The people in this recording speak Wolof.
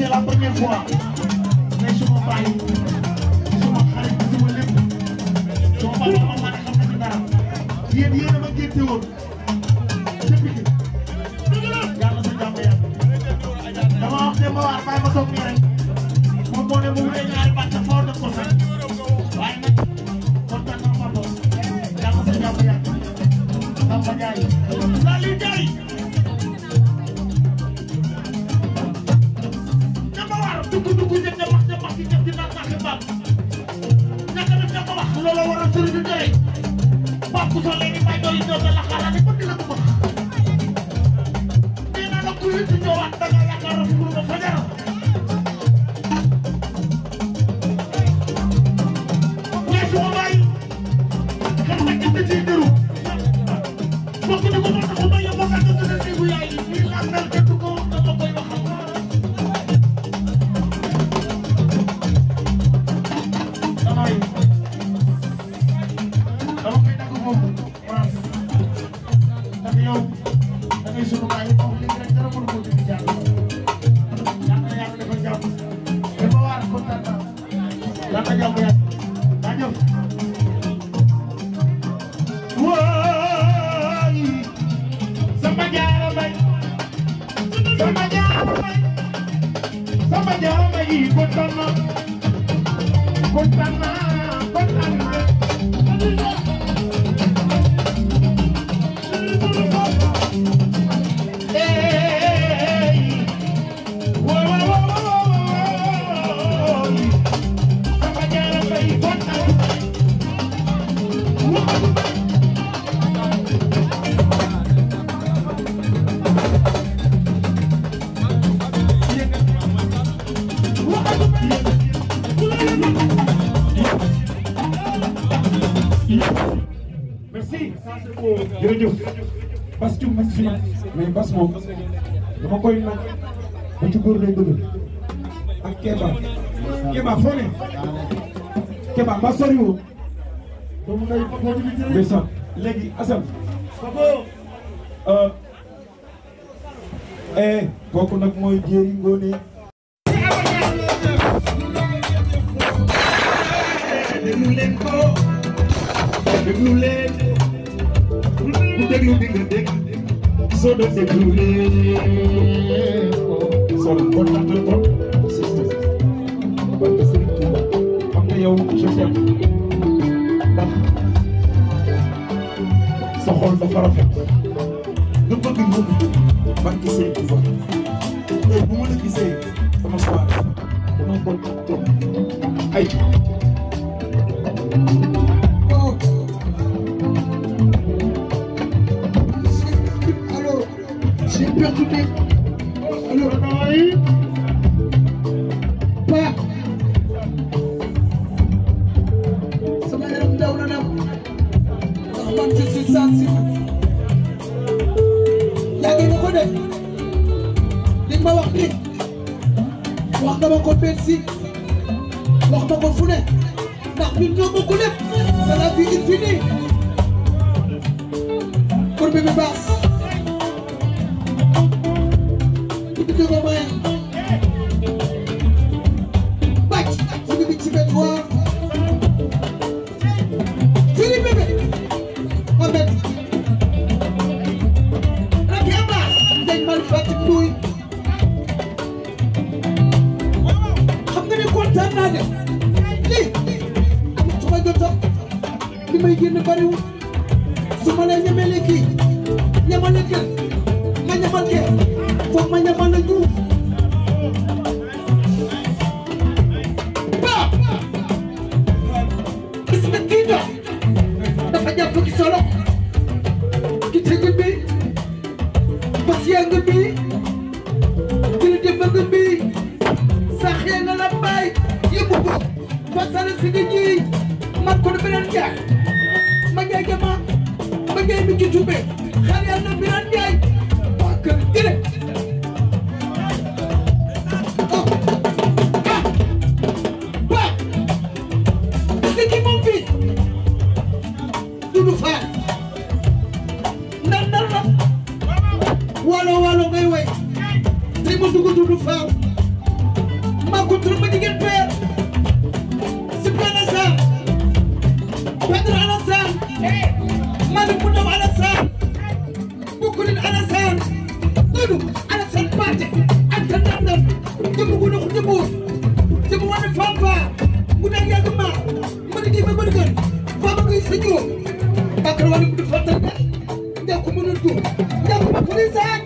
c'est la première fois mais suma baay suma xarit suma lépp suma papa man maa ne xam nañu dara yéen a ma génte woon depuis yàlla sa jàmm yàlla dama wax ne ma waar bàyyi ma toog nii rek moom moo ne mu wutee ñaari baat sa foo def ko sax waaye nag kontaan naa papa yàlla sa jàmm yàlla Samba Ndiaye Sali Ndiaye dama war dugg ñëpp ne wax ci ñëpp di naan naaxi baat ñaka def ne ko wax loolu war a sëriñ bi tere Pape Bousso léegi may doy ñëw na la xalaat ba di la ko wax nee naa la ku ci ñëwaat da nga yaakaar na pour nga fajar mais su ma bàyyi xam nga ci ciy dëru bokk na ko moo tax ma yóbbu nga ko dëgg bu yaay yi la mel kenn du ko wax na ma koy waxal damay dama koy dagg foofu France ndax yow da ngay sunu baay yi wax léegi rek dara mënu ko dindi jàng yàlla yàlla dafa jàmm dama waar kontaan naa yàlla jàmm yàlla daa jëf waay Samba Diarra Mbaye Samba Diarra Mbaye Samba Diarra Mbaye kontaan naa kontaan naa kontaan naa merci jërëjëf Bass Thioung ma si mais Bass moom dama koy nag ba ci góor lay bëgg ak Kéba foo ne Kéba ma sori woo doomu ngay ndeysaan léegi Assane kooku nag mooy jéeri ngoone déglu leen ko déglu leen ku déglu di nga dégg soo doon déglu leen ko soo doon kontaan ko sister barke Serigne Touba xam nga yow je t'aime ndax sa xol dafa rafet nga bëgg ñëw barke Serigne Touba tey bu ma la gisee sama soirée dama kontaan trop ay j'ai perdu alors oui pas sama yaram daw na nam ndax man je suis sensible yàgg na ko de li ma wax ni wax nga ma ko Bercy wax ma ko fu ne ndax ñun ñoo bokk lépp dans la vie infinie pour bébé Bass di ko may bàcc suñu bi ci bët waa firi bébé ma bët rek yaa baax dañ mal fàtte mbuy xam nga ne kontaan naa de lii su ma jotoon li may génn bariwul su ma lay ñemele kii ñemale kër ma ñemal kër foog ma ñamal la Diouf ba gis nga kii dox dafa jàpp ki solo ki tëj bi fas yàng bi jëli jëfang bi saxee na la bay yëbu ko fasale si di ñi man ko beneen jaay ma jaay gama ma jaay mi ci tube xar yàlla na beneen jaay waa kër direct menurutku. Yang berisik.